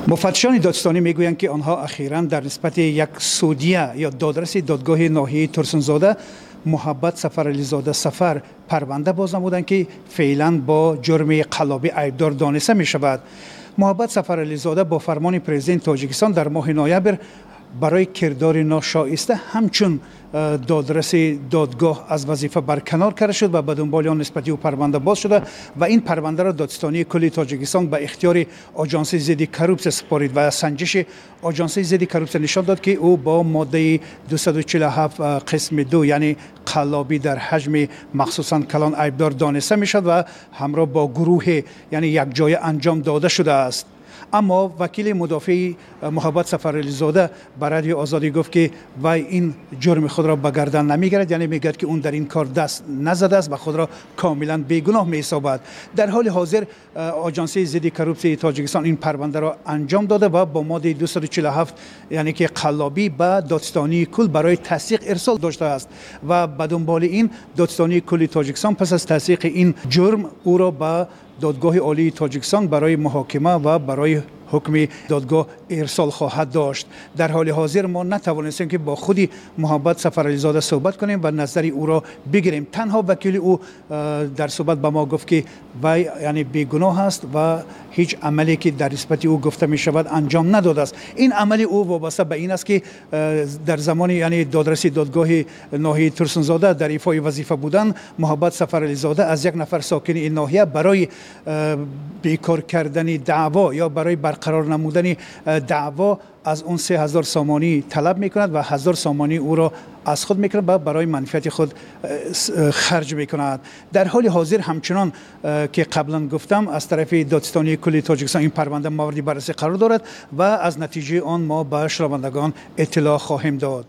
Муфаттишони додситонӣ мегӯянд, ки онҳо ахиран дар нисбати як судья ё додраси додгоҳи ноҳияи Турсунзода Муҳаббат Сафарализода Сафар парванда боз намуданд, ки феълан бо ҷурми қаллобӣ айбдор дониста мешавад. Муҳаббат Сафарализода бо фармони президенти Тоҷикистон дар моҳи ноябр барои кирдори ношоиста ҳамчун додраси додгоҳ аз вазифа барканор карда шуд ва ба дунболи он нисбати ӯ парванда боз шуда ва ин парвандаро Додситонии кулли Тоҷикистон ба ихтиёри Оҷонсии зидди коррупсия супорид ва санҷиши Оҷонсии зидди коррупсия нишон дод, ки ӯ бо моддаи 247 қисми 2, яъне қаллобӣ дар ҳаҷми махсусан калон, айбдор дониста мешавад ва ҳамроҳ бо гурӯҳе, яъне якҷоя анҷом дода шудааст. Аммо вакили мудофеи Муҳаббат Сафарализода ба Радиои Озодӣ гуфт, ки вай ин ҷурми худро ба гардан намегирад, яъне мегӯяд, ки ӯ дар ин кор даст назадааст ва худро комилан бегуноҳ меҳисобад. Дар ҳоли ҳозир Оҷонсии зидди коррупсияи Тоҷикистон ин парвандаро анҷом дода ва бо моддаи 247, яъне ки қаллобӣ, ба Додситонии кул барои тасдиқ ирсол доштааст ва ба дунболи ин Додситонии кулли Тоҷикистон пас аз тасдиқи ин ҷурм ӯро ба Додгоҳи Олии Тоҷикистон барои муҳокима ва барои ҳукми додгоҳ ирсол хоҳад дошт. Дар ҳоли ҳозир мо натавонистем, ки бо худи Муҳаббат Сафарализода суҳбат кунем ва назари ӯро бигирем. Танҳо вакили ӯ дар суҳбат ба мо гуфт, ки вай, яъне, бегуноҳ аст ва ҳеҷ амале, ки дар нисбати ӯ гуфта мешавад, анҷом надодааст. Ин амали ӯ вобаста ба ин аст, ки дар замони, яъне, додраси додгоҳи ноҳияи Турсунзода дар ифои вазифа будан, Муҳаббат Сафарализода аз як нафар сокини ин ноҳия барои бекор кардани даъво ё барои барқарор намудани даъво аз он 3000 сомонӣ талаб мекунад ва 1000 сомонӣ ӯро аз худ мекунад ва барои манфиати худ харҷ мекунад. Дар ҳоли ҳозир, ҳамчунон ки қаблан гуфтам, аз тарафи Додситонии кулли Тоҷикистон ин парванда мавриди баррасӣ қарор дорад ва аз натиҷаи он мо ба шунавандагон иттилоъ хоҳем дод.